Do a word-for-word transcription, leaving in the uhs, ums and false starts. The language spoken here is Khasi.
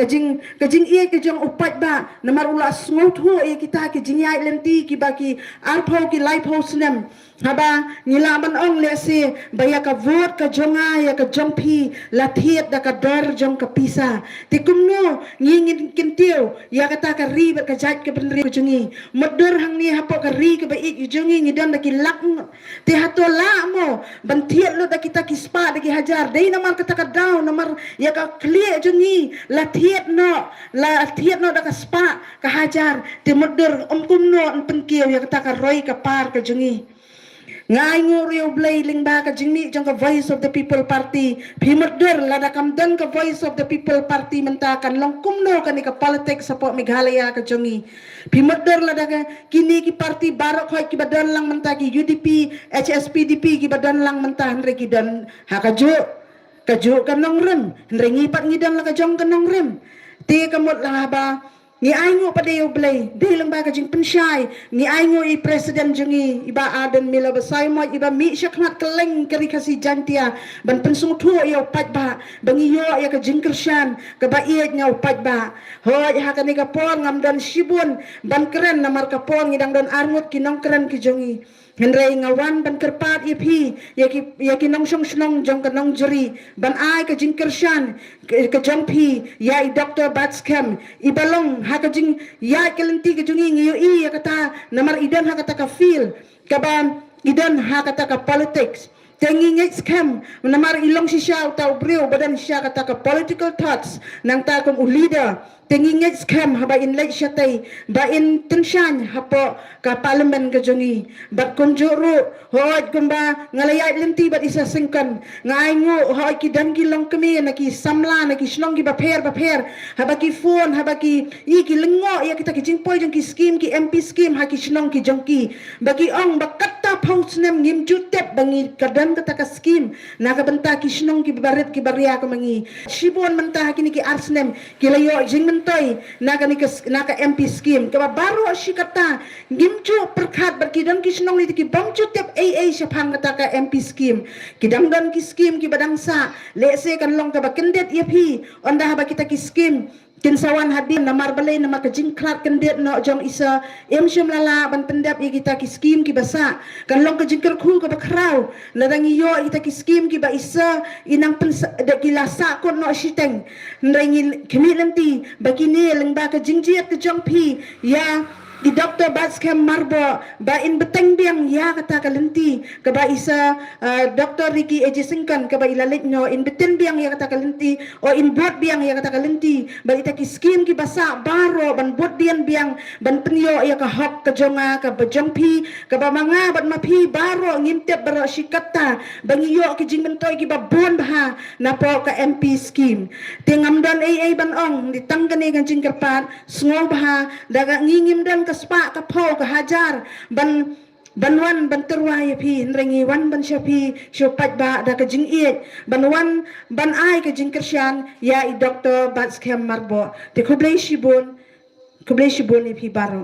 ka jing, ka jingïeit ka jong u paidbah, namar u la sngewthuh ïa kita ki jingïaid lynti kiba ki arphew ki laiphew snem. Haba ngi lah ban ong lehse ba ïa ka vote ka jong nga, ïa ka jong phi la thied da ka dor jong ka pisa. Te kumno ngi ngin kyntiew ïa kata ka ri bad ka jait ka bynriew ka jong ngi? Mutdur hangne hapoh ka ri kaba ïeit ka jong ngi ngi don da ki lak ngut. Te hato lah mo ban thied lut da kita ki spah da ki hajar? Dei namar kata ka daw, namar ïa ka khlieh jong ngi la thied noh, la thied noh da ka spah ka hajar. Te mutdur, ym kumno yn pynkiew ïa kata ka roi ka par ka jong ngi. Nga ainguh ruh ïa U Blei lyngba ka jingmih jong ka Voice of the People Party. Phi mutdur, lada kam don ka Voice of the People Party mynta, kan long kumno kane ka politics hapoh Meghalaya ka jong ngi? Phi mutdur, lada ka, kine ki party baroh khoit kiba don lang mynta, ki U D P, H S P D P kiba don lang mynta, hynrei ki don ha kajuh, kajuh ka nongrim, hynrei ngi pat ngi don la ka jong ka nongrim. Te ka mut la haba ngi ainguh pat ïa U Blei, dei lyngba ka jingpynshai, ngi ainguh ïa i President jong ngi, i Bah Ardent Miller Basaiawmoit, iba mih shakhmat kylleng ka Ri Khasi Jaiñtia ban pynsngewthuh ïa u paidbah ba ngi ïoh ïa ka jingkyrshan kaba ïeit na u paidbah. Hooid, ha kane ka por ngam don shibun ban kren namar ka por ngi dang don arngut ki nongkren ki jong ngi. Hynrei nga wan ban kyrpad ïa phi, ïa ki, ïa ki nongshong shnong jong ka Nongjri, ban ai ka jingkyrshan ka, ka jong phi ïa i Doctor Batskhem, iba long ha ka jingïaid ka lynti ka jong ngi, ngi ïohi ïa kata, namar i don ha kata ka field kaba i don ha kata ka politics. Te ngi ngeit skhem namar i long shisha uta u briew ba don shisha kata ka political thoughts, nangta kum u leader. Te ngi ngeit skhem haba in leit shatei ba in tyngshaiñ hapoh ka parliament ka jong ngi. Bad kumjuh ruh, hooid, kumba nga la ïaid lynti bad i Sir Syngkon, nga ainguh hooid ki don ki longkmie na ki samla na ki shnong kiba pher ba pher, haba ki phone, haba ki, i, ki lyngngoh ïa kita ki jingpoi jong ki scheme, ki M P scheme ha ki shnong ki jong ki. Ba ki ong ba katto phew snem ngim ju tip ba ngi ka don kata ka scheme na ka bynta ki shnong kiba rit kiba ria kum ma ngi. Shibun mynta ha kine ki ar snem ki la ïoh jingmyntoi na kane ka s-, na ka M P scheme. Kaba baroh shi katta ngim ju pyrkhat bad ki don ki shnong lei te ki bym ju tip ei ei shaphang kata ka M P scheme. Ki dang don ki scheme kiba dang sah, lehse kan long kaba kyndit ïa phi, ynda haba kita ki scheme kin sa wan hadien, namar balei, namar ka jingkhlad kyndit noh jong i Sir, im shym la lah ban pyndep ïa kita ki scheme kiba sah. Kan long ka jingkyrkhu kaba khraw lada ngi ïoh kita ki scheme kiba i Sir i nang pynsa-, da ki la sah kut noh shiteng. Hynrei ngi khmih lynti ba kine lyngba ka jingjied ka jong phi ïa i Doctor Batskhem Myrboh ba in bteng biang ïa kata ka lynti kaba i Sir, uh, Doctor Ricky A J Syngkon kaba i la leit noh, in bteng biang ïa kata ka lynti, o in bud biang ïa kata ka lynti, ba ita ki scheme kiba sah baroh ban bud dien biang, ban pynïoh ïa ka hok ka jong nga, kaba jong phi, kaba ma nga bad ma phi baroh ngim tip baroh shi katta ba ngi ïoh ki jingmyntoi kiba bun bha napoh ka M P scheme. Te ngam don ei ei ban ong, dei tang kane ka jingkyrpad, sngewbha, da ka ngi ngim don ka spah ka phew ka hajar ban, ban wan ban tyrwa ïa phi, hynrei ngi wan ban sha phi, sha u paidbah da ka jingïeit, ban wan ban ai ka jingkyrshan ïa i Doctor Batskhem Myrboh. Te khublei shibun, khublei shibun ïa phi baroh.